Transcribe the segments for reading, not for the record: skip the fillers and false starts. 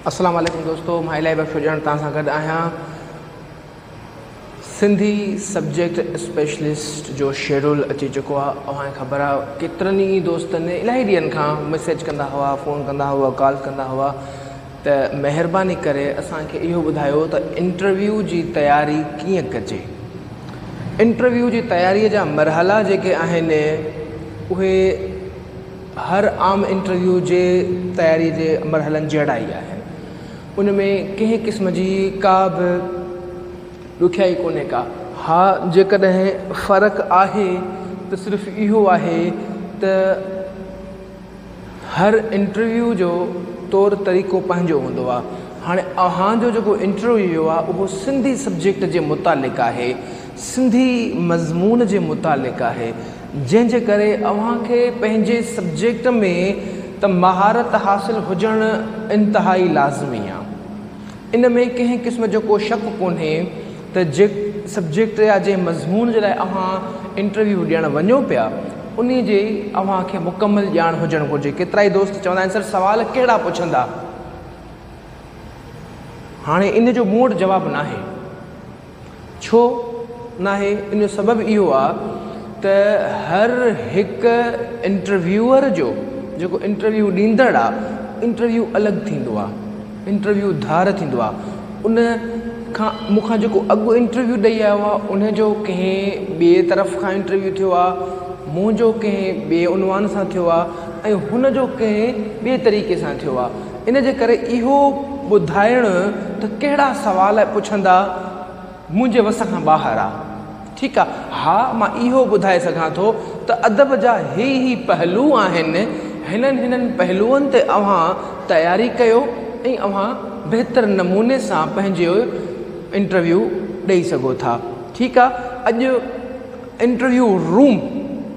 اسلام عليڪم دوستو مان الاهي بخش ڄڻ توهان سان گڏ آهيان سنڌي سبجيڪٽ اسپيشلسٽ جو شيڊول اچي چڪو آهي اوهان کي خبر آهي ڪيترن ئي دوستن الاهي ڏينهن کان ميسيج ڪندا هئا فون ڪندا هئا ڪال ڪندا هئا ته مهرباني ڪري اسان کي اهو ٻڌايو ته انٽرويو جي تياري ڪيئن ڪجي انٽرويو جي تياري جا مرحلا جيڪي آهن اهي هر عام انٽرويو جي تياري جي مرحلن جهڙا ئي آهن. ان ۾ ڪنهن قسم جي ڪا به ڏکيائي ڪونهي ڪا. ها جيڪڏهن فرق آهي ته صرف اهو آهي ته هر انٽرويو جو طور طريقو پنهنجو هوندو آهي. هاڻي اوهان جو جيڪو انٽرويو آهي اهو سنڌي سبجيڪٽ جي متعلق آهي، سنڌي مضمون جي متعلق آهي. جنهن جي ڪري اوهان کي پنهنجي سبجيڪٽ ۾ ته مهارت حاصل هجڻ انتهائي لازمي آ. ان ۾ ڪنهن قسم جو ڪو شڪ ڪونهي ته جنهن سبجيڪٽ يا جنهن مضمون جي لاء اوهان انٽرويو ڏيڻ وڃو پيا انهي جي اوهان کي مڪمل ڄاڻ هجڻ گهرجي. ڪيترائي دوست چوندا آهن سر سوال ڪهڙا پڇندا؟ هاڻي ان جو مون وٽ جواب ناهي. ڇو ناهي؟ ان جو سبب اهو آ ته هر هڪ انٽرويوئر جو جيڪو انٽرويو ڏيندڙ آ انٽرويو الڳ ٿيندو آ انٽرويو ڌار ٿيندو آ ان کان مون کان جيڪو اڳ انٽرويو ڏئي آيو آ ان جو ڪنهن ٻئي طرف کان انٽرويو ٿيو آ منهنجو ڪنهن ٻئي عنوان سان ٿيو آ ۽ هن جو ڪنهن ٻئي طريقي سان ٿيو آ. ان جي ڪري اهو ٻڌائڻ ته ڪهڙا سوال پڇندا منهنجي وس کان ٻاهر آ. ٺيڪ آ، ها مان اهو ٻڌائي سگهان ٿو ته ادب جا هي هي پهلو آهن، هنن هنن پهلوئن تي اوهان تياري ڪيو ۽ اوهان بهتر نموني سان پنهنجو انٽرويو ڏئي سگهو ٿا. ٺيڪ آ، اڄ. انٽرويو روم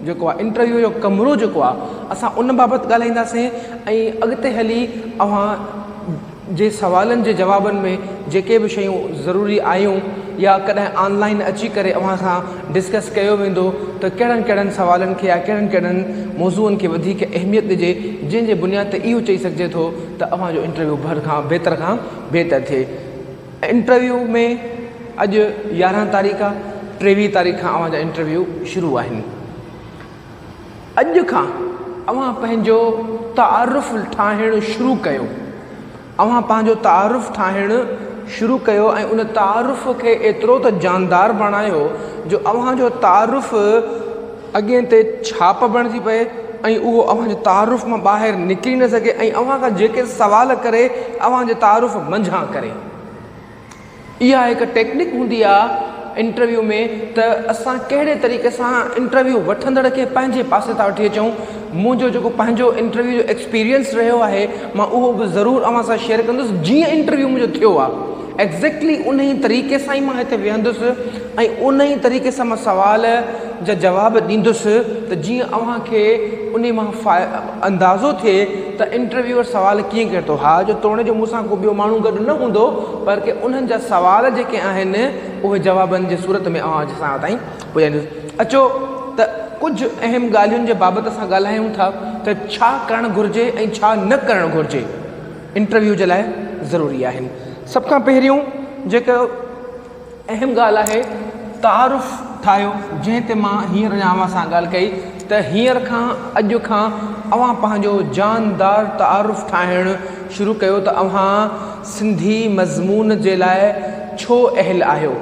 جيڪو آهي انٽرويو جو ڪمرو جيڪو آهي اسان ان بابت ڳالهائينداسين ۽ اڳتي هلي اوهان جي سوالن جي جوابن ۾ جيڪي به شيون ضروري آيون يا ڪڏهن آن لائن اچي ڪري اوهان سان ڊسڪس ڪيو ويندو ته ڪهڙن ڪهڙن سوالن کي يا ڪهڙن ڪهڙن موضوعن کي وڌيڪ اهميت ڏجي جنهن جي بنياد تي اهو چئي سگهجي ٿو ته اوهان جو انٽرويو ڀر کان بهتر کان بهتر ٿئي. انٽرويو ۾ اڄ 11 تاريخ آ، 23 تاريخ کان اوهان جا انٽرويو شروع آهن. اڄ کان اوهان پنهنجو تعارف ٺاهڻ شروع ڪيو. اوهان پنهنجو تعارف ٺاهڻ شروع ڪيو ۽ ان تعارف کي ايترو ته جاندار بڻايو جو اوهان جو تعارف اڳئين تي ڇاپ بڻجي پئي ۽ اهو اوهان جي تعارف مان ٻاهر نڪري نه سگهي ۽ اوهان کان جيڪي سوال ڪري اوهان جي تعارف منجهان ڪري. اها هڪ ٽيڪنڪ هوندي آ انٽرويو ۾ ته اسان ڪهڙي طريقي سان انٽرويو وٺندڙ کي پنهنجي پاسي ٿا وٺي اچون. منهنجو جيڪو پنهنجو انٽرويو جو ايڪسپيرينس رهيو آهي مان اهو به ضرور اوهان سان شيئر ڪندس جيئن انٽرويو منهنجو ٿيو آ. ايگزيڪٽلي انهي طريقي سان ئي مان هتي ويهندس ۽ انهي طريقي سان مان سوال جا جواب ڏيندس ته جيئن اوهان کي انهي مان اندازو ٿئي ته انٽرويوئر سوال ڪيئن ڪري ٿو. ها جو توڻي جو مون سان ڪو ٻيو ماڻهو گڏ نه هوندو پر ڪي انهن جا سوال جيڪي آهن اهي جوابن جي صورت ۾ اوهان جي سان تائين پڄائيندس. اچو ته ڪجهه اهم ڳالهين جي بابت اسان ڳالهايون ٿا ته ڇا ڪرڻ گهرجي ۽ ڇا نه ڪرڻ گهرجي. انٽرويو جي لاء ضروري آهن. سڀ کان پهريون جيڪو اهم ڳالهه آهي تعارف ٺاهيو جنهن تي مان هينئر اڃا اوهان سان ڳالهه ڪئي ته هينئر کان اڄ کان اوهان پنهنجو جاندار تعارف ٺاهڻ شروع ڪيو ته اوهان سنڌي مضمون جي لاء ڇو اهل آهيو.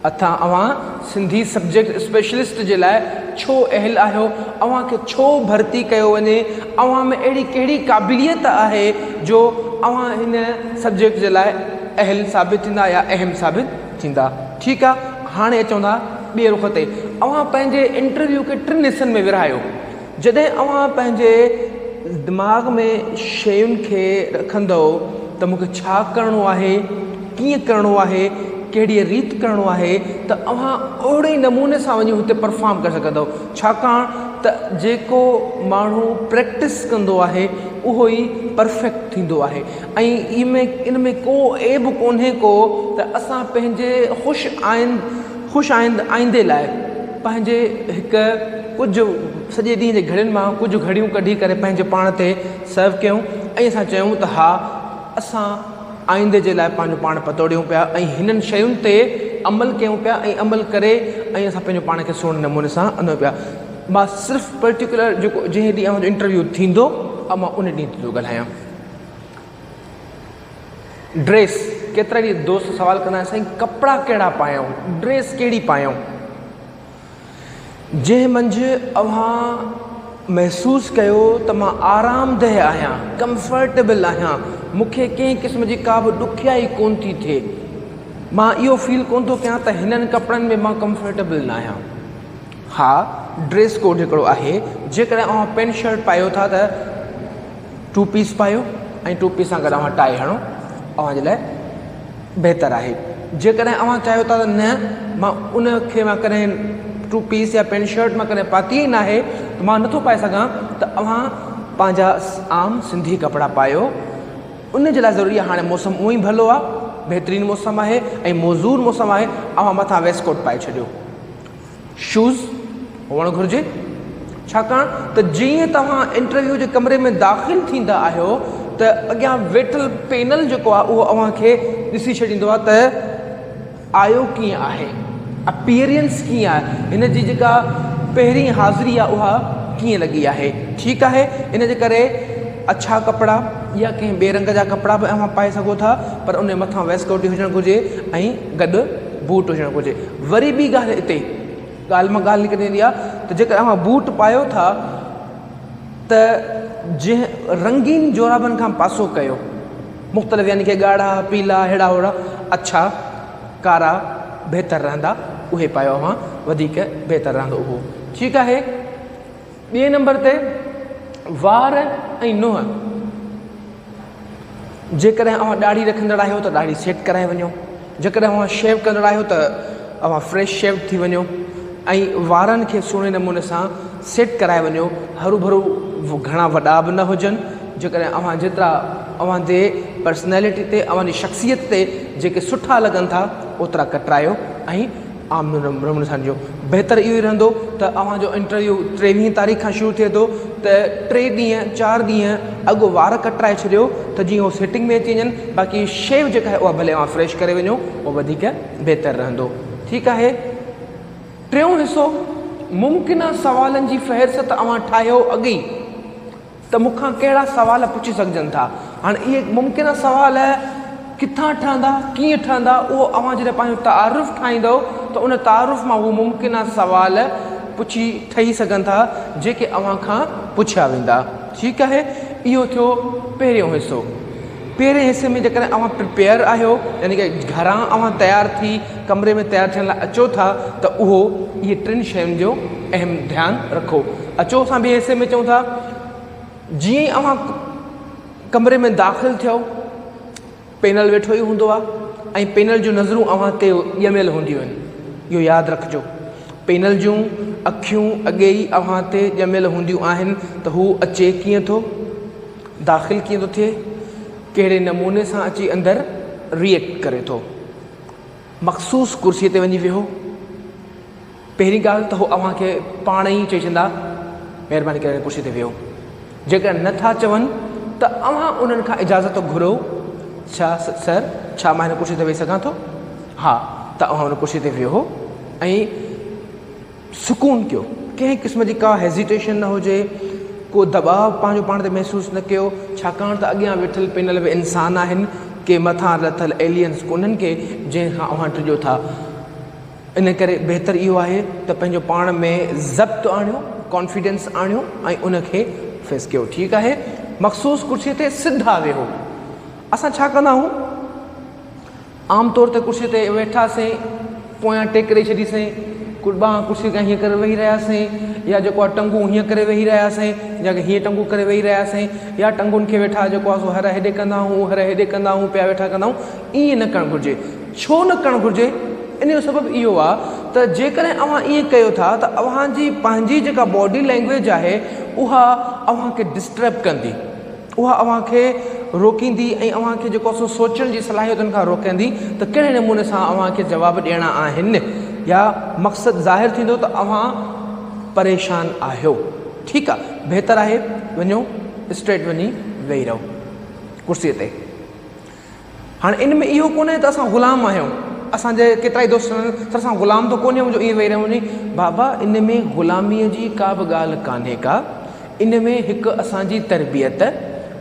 اٿان اوهان سنڌي سبجيڪٽ اسپيشلسٽ جي لاء ڇو اهل آهيو؟ اوهان کي ڇو ڀرتي ڪيو وڃي؟ اوهان ۾ اهڙي ڪهڙي قابليت آهي جو اوهان هن سبجيڪٽ جي لاء اهل ثابت ٿيندا يا اهم ثابت ٿيندا؟ ٺيڪ آ هاڻي اچون ٿا ٻئي رخ تي. اوهان پنهنجي انٽرويو کي ٽن حصن ۾ ورهايو. جڏهن اوهان پنهنجي دماغ ۾ شين کي رکندؤ ته مون کي ڇا ڪرڻو آهي، ڪيئن ڪرڻو آهي، ڪهڙيء ريت ڪرڻو آهي ته اوهان اهڙي نموني سان وڃي هتي پرفارم ڪري سگهندؤ. ڇاڪاڻ ته جيڪو ماڻهو پريڪٽس ڪندو آهي اهو ئي پرفيڪٽ ٿيندو آهي ۽ ان ۾ ڪو عيب ڪونهي ڪو ته اسان پنهنجي خوش آئند خوش آئند آئيندي لاء پنهنجي هڪ ڪجهه سڄي ڏينهن جي گهڙين مان ڪجهه گهڙيون ڪڍي ڪري پنهنجي پاڻ تي سرو ڪيون ۽ اسان چيون ته ها اسان آئيندي جي لاء پنهنجو پاڻ پتوڙيون پيا ۽ هنن شين تي عمل ڪيون پيا ۽ عمل ڪري ۽ اسان پنهنجو پاڻ کي سهڻي نموني سان آندو پيا. مان صرف پرٽيڪولر جيڪو جنهن ڏينهن اوهان جو انٽرويو ٿيندو مان ان ڏينهن تي ٿو ڳالهايان. ڊريس، ڪيترا ئي دوست سوال ڪندا آهن سائين ڪپڙا ڪهڙا پايون، ڊريس ڪهڙي پايون؟ جنهن منجهه اوهان محسوس ڪيو ته مان آرامده آهيان، Comfortable آهيان، مون کي ڪنهن قسم جي ڪا به ڏکيائي ڪونه ٿي ٿئي، مان اهو فيل ڪونه ٿو ڪيان ته هنن ڪپڙن ۾ مان ڪمفرٽيبل ناهيان. ها، ڊريس ڪوڊ هڪڙو آهي، جيڪڏهن اوهان پينٽ شرٽ پايو ٿا ته ٽو پيس پايو ۽ ٽو پيس سان گڏ اوهان ٽائي هڻو، اوهان جي لاء بهتر آهي. جيڪڏهن اوهان چاهيو ٿا ته نه مان ان کي مان ڪڏهن ٽو پيس يا پينٽ شرٽ مان ڪڏهن پاتي ئي ناهي ته مان نٿو پائي سگهان ته اوهان پنهنجا عام سنڌي ڪپڙا پايو. ان جي لاء ضروري آهي هاڻي موسم اونئن ئي ڀلو آهي، بهترين موسم آهي ۽ موزون موسم آهي، اوهان مٿان ويسٽ ڪوٽ پائي ڇڏيو. شوز هئڻ گهرجي ڇاڪاڻ ته جيئن توهان انٽرويو جي ڪمري ۾ داخل ٿيندا آهيو ته اڳيان ويٺل پينل جيڪو آهي اهو اوهان کي ڏسي ڇڏيندو آهي ته آيو ڪيئن آهي اپيئرنس ڪيئن آهي هن جي جيڪا پهرين حاضري آهي اها ڪيئن لڳي آهي ٺيڪ آهي ان جي ڪري اڇا ڪپڙا يا ڪنهن ٻئي رنگ جا ڪپڙا به اوهان پائي سگهو ٿا پر ان مٿان ويسڪوٽ هجڻ گهرجي ۽ گڏ بوٽ هجڻ گهرجي. وري ٻي ڳالهه اتي ڳالهه مان ڳالهه نڪري ويندي آهي ته جيڪڏهن اوهان بوٽ پايو ٿا ته جنهن رنگين جورابن کان پاسو ڪيو مختلف يعني ڪي ڳاڙها پيلا ههڙا هوڙا اڇا ڪارا بهتر رهندا اهي پايو اوهان وڌيڪ بهتر رهندو اهو ٺيڪ آهي. ٻئي نمبر تي وار ۽ ننهن جيڪڏهن اوهان ڏاڙهي رکندڙ آهيو ته ڏاڙهي سيٽ ڪرائي وڃو جيڪڏهن اوهان شيو ڪندڙ آهيو ته اوهان فريش شيو ٿي وڃو ۽ وارن کي سهڻي نموني سان سيٽ ڪرائي وڃو هرو ڀرو گهڻا وڏا به نه هجن جيڪڏهن اوهان جيترا اوهان جي پرسنالٽي تي اوهان جي شخصيت تي جيڪي سٺا لڳن ٿا اوترا ڪٽرايو ۽ عام نموني سان ڏجو. بهتر اهو ئي رهندو ته اوهان جو انٽرويو ٽيويهين تاريخ کان شروع ٿئي ٿو ته ٽي ڏينهن چار ڏينهن اڳ وار ڪٽرائي ڇڏيو ته جيئن هو سيٽنگ ۾ اچي وڃن باقي شيو جيڪا آهي اها ڀلي اوهان فريش ڪري وڃو اهو وڌيڪ بهتر رهندو ٺيڪ آهي. ٽيون حصو ممڪنه سوالن جي فهرست اوهان ٺاهيو اڳ ئي. ته مون کان ڪهڙا سوال پڇي سگهجن ٿا. هاڻ اهي ممڪنه سوال ڪٿان ٺهندا، ڪيئن ٺهندا، اهو اوهان جڏهن پنهنجو تعارف ٺاهيندؤ ته ان تعارف مان اهي ممڪنه سوال پڇي ٺهي سگهن ٿا، جيڪي اوهان کان پڇيا ويندا. ٺيڪ آهي، اهو ٿيو پهريون حصو. پهرين حصي ۾ جيڪڏهن اوهان پريپيئر آهيو، يعني ڪه گهران اوهان تيار ٿي ڪمري ۾ تيار ٿيڻ لاء اچو ٿا ته اهو اهي ٽن شين جو اهم ڌيان رکو. اچو اسان ٻئي حصي ۾ اچون ٿا. جيئن ئي اوهان ڪمري ۾ داخل ٿيو، پينل ويٺو ئي هوندو آهي ۽ پينل جون نظرون اوهان تي ڄميل هونديون آهن. اهو ياد رکجو. پينل جون اکيون اڳي ئي اوهان تي ڄميل هونديون آهن ته هو اچي ڪيئن ٿو. داخل ڪيئن ٿو ٿئي، ڪهڙي نموني سان اچي اندر ري ايڪٽ ڪري ٿو. مخصوص ڪرسيء تي وڃي ويهو. پهرين ڳالهه ته هو اوهان کي پاڻ ئي چئي ڇڏيندا، مهرباني ڪري هن ڪرسيء تي ويهو. جيڪڏهن نه ٿا چون ته اوهان انهن کان اجازت گهرو، ڇا سر، ڇا مان هن ڪرسيء تي ويهي سگهان ٿو؟ ها، ته اوهان ان ڪرسيء تي ويهو ۽ سڪون ڪيو، ڪنهن قسم جي ڪا هيزيٽيشن نه هجي، ڪو دٻاء پنهنجو پاڻ تي محسوس نه ڪيو، ڇاڪاڻ ته اڳيان ويٺل پينل به انسان آهن، ڪي مٿان لٿل ايلينز ڪونهن ڪي جنهن کان اوهان ڊڄو ٿا. ان ڪري بهتر اهو آهي ته پنهنجو پاڻ ۾ ضبط آڻيو، ڪانفيڊنس آڻيو ۽ ان کي فيس ڪيو. ٺيڪ آهي، مخصوص ڪرسي تي سڌا ويهو. اسان ڇا ڪندا آهيون؟ عام طور تي ڪرسي تي ويٺاسين، پويان ٽيڪ ڏئي ڇڏيسين، ٻانهن ڪرسي کان هيئن ڪري ويهي رهياسين يا جيڪو آهي ٽنگون هيئن ڪري ويهي رهياسين يا هيئن ٽنگون ڪري ويهي رهياسين يا ٽنگن کي ويٺا جيڪو آهي سو هر هيڏي ڪندا آهيون هر هيڏي ڪندا آهيون پيا ويٺا ڪندا آهيون ائين نه ڪرڻ گهرجي. ڇو نه ڪرڻ گهرجي؟ ان جو سبب اهو آهي ته جيڪڏهن اوهان ائين ڪيو ٿا ته اوهان جي پنهنجي جيڪا باڊي لينگويج آهي اها اوهان کي ڊسٽرب ڪندي. اها اوهان کي روڪيندي ۽ اوهان کي جيڪو سو سوچڻ جي صلاحيتن کان روڪيندي ته ڪهڙي نموني سان اوهان کي جواب ڏيڻا آهن يا مقصد ظاهر ٿيندو ته اوهان پريشان آهيو. ٺيڪ آ بهتر آهي وڃو اسٽريٽ وڃي ويهي رهو ڪرسي تي. هاڻي ان ۾ اهو ڪونهي ته اسان غلام آهيون. اسان جا ڪيترائي دوست چوندا آهن سر اسان غلام ته ڪونهيون جو ائين ويهي رهيون ني. بابا ان ۾ غلاميء جي ڪا به ڳالهه ڪانهي ڪا. ان ۾ هڪ اسان جي تربيت،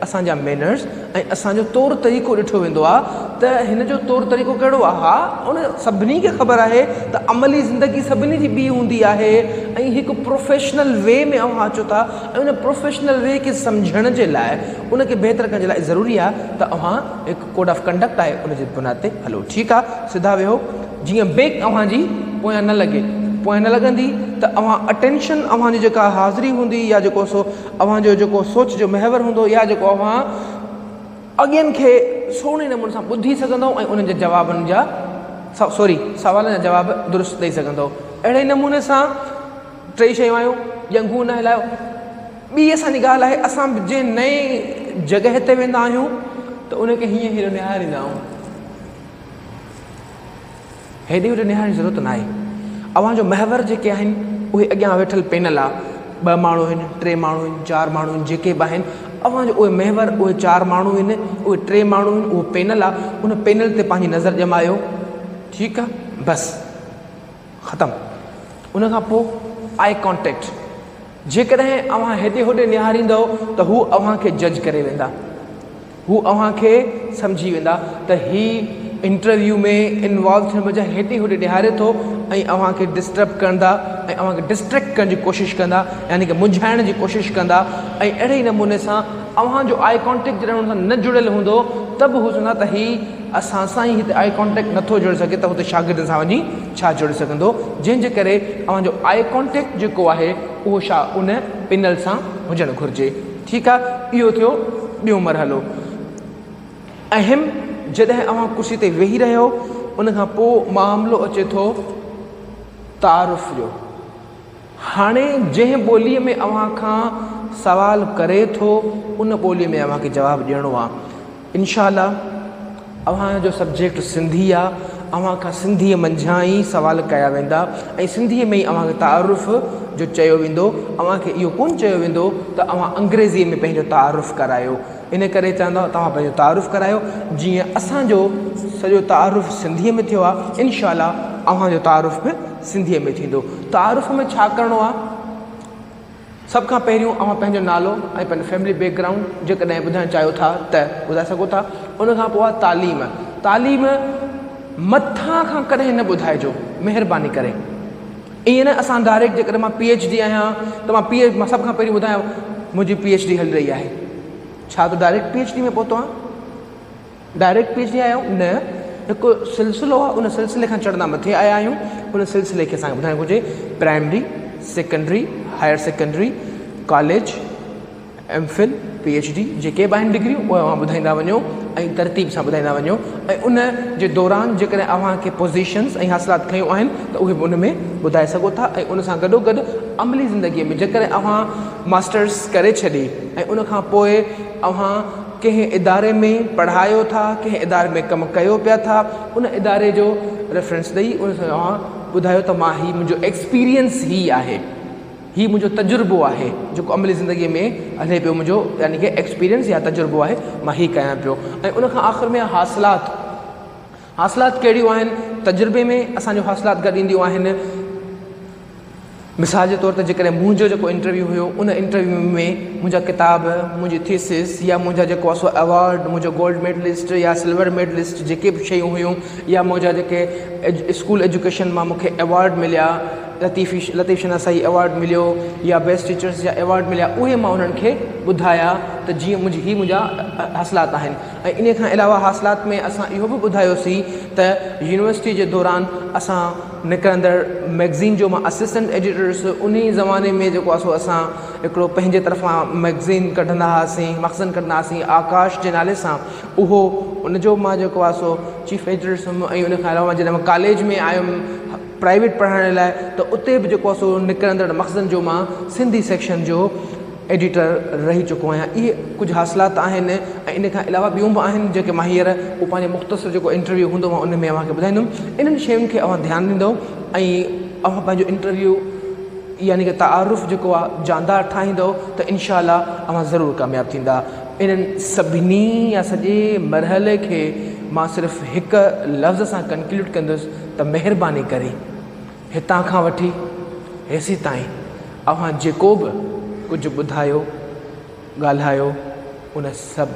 اسان جا مينرز ۽ اسان جو طور طريقو ڏٺو ويندو آهي ته هن جو طور طريقو ڪهڙو آهي. ها ان سڀني کي خبر آهي ته عملي زندگي سڀني جي ٻي هوندي آهي ۽ هڪ پروفيشنل وي ۾ اوهان اچو ٿا ۽ ان پروفيشنل وي کي سمجهڻ جي لاء ان کي بهتر ڪرڻ جي لاء ضروري آهي ته اوهان هڪ ڪوڊ آف ڪنڊڪٽ آهي ان جي بنياد تي هلو. ٺيڪ آهي سڌا ويهو جيئن بيڪ اوهان جي پويان نه لڳي. پويان نه لڳندي ته اوهان اٽينشن اوهان جي جيڪا حاضري هوندي يا جيڪو سو اوهان جو جيڪو سوچ جو محور هوندو يا جيڪو اوهان اڳين کي سهڻي نموني سان ٻڌي سگهندو ۽ انهن جي جوابن جا سوري سوالن جا جواب درست ڏئي سگهندو. اهڙي نموني سان ٽئي شيون آيون، ڄنگهون نه هلايو. ٻي اسان جي ڳالهه آهي اسان به جنهن نئين جڳهه تي ويندا آهيون ته ان کي هيئن هيڏو نهاريندا آهيون. هيڏي هوڏي نهارڻ جي ضرورت ناهي. اوهان جو محور جيڪي آهن اهي اڳيان ويٺل پينل آ. ٻه ماڻهو آهن، ٽي ماڻهو آهن، چار ماڻهو آهن جيڪي به آهن اوهان جو اهي محور اهي چار ماڻهو آهن، اهي ٽي ماڻهو آهن، اهو پينل آ. ان پينل تي پنهنجي نظر ڄمايو. ٺيڪ آ بس. ختم. ان کان پوء آء ڪانٽيڪٽ. جيڪڏهن اوهان هيڏي هوڏي نهاريندؤ ته هو اوهان کي جج ڪري ويندا. هو اوهان کي سمجهي ويندا ته هي انٽرويو ۾ انوالو ٿيڻ بجاء هيڏي هوڏي نهاري ٿو ۽ اوهان کي ڊسٽرب ڪندا ۽ اوهان کي ڊسٽريڪٽ ڪرڻ جي ڪوشش ڪندا يعني ڪه منجهائڻ جي ڪوشش ڪندا ۽ اهڙي ئي نموني سان اوهان جو آء ڪانٽيڪٽ جڏهن انهن سان نه جڙيل هوندو ته به هو چوندا ته هي اسان سان ئي هتي آء ڪانٽيڪٽ نٿو جوڙي سگهي ته هتي شاگردن سان وڃي ڇا جوڙي سگهندو جنهن جي ڪري اوهان جو آء ڪانٽيڪٽ جيڪو آهي اهو شا ان پينل سان هجڻ گهرجي ٺيڪ آ اهو ٿيو ٻيون مرحلو اهم جڏهن اوهان ڪرسي تي ويهي رهيو ان کان پوء معاملو اچي ٿو تعارف جو هاڻي جنهن ٻوليء ۾ اوهان کان سوال ڪري ٿو ان ٻوليء ۾ اوهان کي جواب ڏيڻو آ. انشاء الله اوهان جو سبجيڪٽ سنڌي آ اوهان کان سنڌيء منجهان ئي سوال ڪيا ويندا ۽ سنڌيء ۾ ئي اوهان کي تعارف جو چيو ويندو اوهان کي اهو ڪونه چيو ويندو ته اوهان انگريزيء ۾ پنهنجو تعارف ڪرايو ان ڪري چوندا توهان پنهنجو تعارف ڪرايو جيئن اسان جو سڄو تعارف سنڌيء ۾ ٿيو آ انشاء الله اوهان جو تعارف به سنڌيء ۾ ٿيندو. تعارف ۾ ڇا ڪرڻو آ؟ سڀ کان پهريون اوهان پنهنجو نالو ۽ پنهنجو فيملي بيڪ گرائونڊ جيڪڏهن ٻڌائڻ چاهيو ٿا ته ٻڌائي سگهو ٿا. ان کان پوء آ تعليم. تعليم مٿان کان ڪڏهن نه ٻڌائجو مهرباني ڪري. ائين نه اسان ڊائريڪٽ جيڪڏهن مان پي ايڇ ڊي آهيان ته مان پي ايڇ مان سڀ کان پهريون ٻڌايان منهنجي پي ايڇ ڊي هلي رهي آهي. ڇا تون ڊائريڪٽ پي ايڇ ڊي ۾ پهتو آهين؟ ڊائريڪٽ پي ايڇ ڊي آيا آهيون؟ نه، هڪ سلسلو آهي، ان سلسلي کان چڙهندا مٿي آيا آهيون، ان سلسلي کي اسان کي ٻڌائڻ گهرجي، primary, secondary, higher secondary, college, M Phil, P H D, جيڪي به آهن ڊگريون اهي اوهان ٻڌائيندا وڃو ۽ ترتيب سان ٻڌائيندا وڃو ۽ ان جي دوران جيڪڏهن اوهان کي پوزيشنز ۽ حاصلات کنيون آهن ته اهي به ان ۾ ٻڌائي سگهو ٿا ۽ ان سان گڏوگڏ عملي زندگي ۾ جيڪڏهن اوهان ماسٽرس ڪري ڇڏي ۽ ان کان پوء اوهان ڪنهن اداري ۾ پڙهايو ٿا، ڪنهن اداري ۾ ڪم ڪيو پيا ٿا، ان اداري جو ريفرنس ڏئي ان سان اوهان ٻڌايو ته مان هي منهنجو ايڪسپيرينس هي آهي، هي منهنجو تجربو آهي جيڪو عملي زندگي ۾ هلي پيو منهنجو يعني ڪه ايڪسپيرينس يا تجربو آهي مان هي ڪيان پيو ۽ ان کان آخر ۾ حاصلات، حاصلات ڪهڙيون آهن، تجربي ۾ اسان جو حاصلات گڏ اينديون آهن. مثال جي طور تي جيڪڏهن منهنجو جيڪو انٽرويو هيو ان انٽرويو ۾ منهنجا ڪتاب منهنجي ٿيسز يا منهنجا جيڪو آهي سو ايوارڊ منهنجو گولڊ ميڊلسٽ يا سلور ميڊلسٽ جيڪي به شيون هيون يا منهنجا جيڪي اسڪول ايجوڪيشن مان مونکي ايوارڊ مليا لطيفي لطيف شناسائي ايوارڊ مليو يا بيسٽ ٽيچرس جا ايوارڊ مليا اهي مان انهن کي ٻڌايا ته جيئن منهنجي هي منهنجا حاصلات آهن ۽ انهي کان علاوه حاصلات ۾ اسان اهو به ٻڌايوسين ته يونيورسٽي جي دوران اسان نڪرندڙ مئگزين جو مان اسسٽنٽ ايڊيٽر هيس انهي زماني ۾ جيڪو آهي سو اسان هڪڙو پنهنجي طرفان مئگزين ڪڍندا هئاسين مخزن ڪڍندا هئاسين آڪاش جي نالي سان اهو ان جو مان جيڪو آهي سو چيف ايڊيٽر هيس ۽ ان کان علاوه جڏهن مان ڪاليج ۾ آيم پرائيويٽ پڙهائڻ لاء ته اتي به جيڪو آهي سو نڪرندڙ مخزن جو مان سنڌي سيڪشن جو ايڊيٽر رهي چڪو آهيان. اهي ڪجهه حاصلات آهن ۽ ان کان علاوه ٻيون به آهن جيڪي مان هينئر اهو پنهنجو مختصر جيڪو انٽرويو هوندو مان ان ۾ اوهان کي ٻڌائيندم. انهن شين کي اوهان ڌيان ڏيندؤ ۽ اوهان پنهنجو انٽرويو يعني ڪه تعارف جيڪو آهي جاندار ٺاهيندؤ ته انشاء الله اوهان ضرور ڪامياب ٿيندا. انهن سڀني يا سڄي مرحلي کي مان صرف هڪ لفظ سان ڪنڪلوڊ ڪندس ته مهرباني ڪري هتان کان وٺي هيسي تائين اوهان جيڪو به ڪجهه ٻڌايو ڳالهايو ان سڀ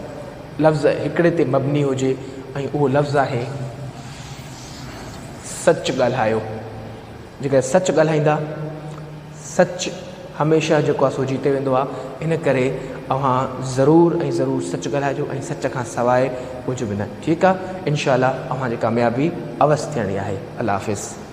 لفظ هڪڙي تي مبني هجي ۽ اهو لفظ آهي سچ ڳالهايو. جيڪڏهن سچ ڳالهائيندا سچ هميشه جيڪو آهي سو جيتي ويندو آهي ان ڪري اوهان ضرور ۽ ضرور سچ ڳالهائجو ۽ سچ کان سواء ڪجهه به نه ٺيڪ آهي انشاء الله اوهان جي ڪاميابي اوس ٿيڻي آهي الله حافظ.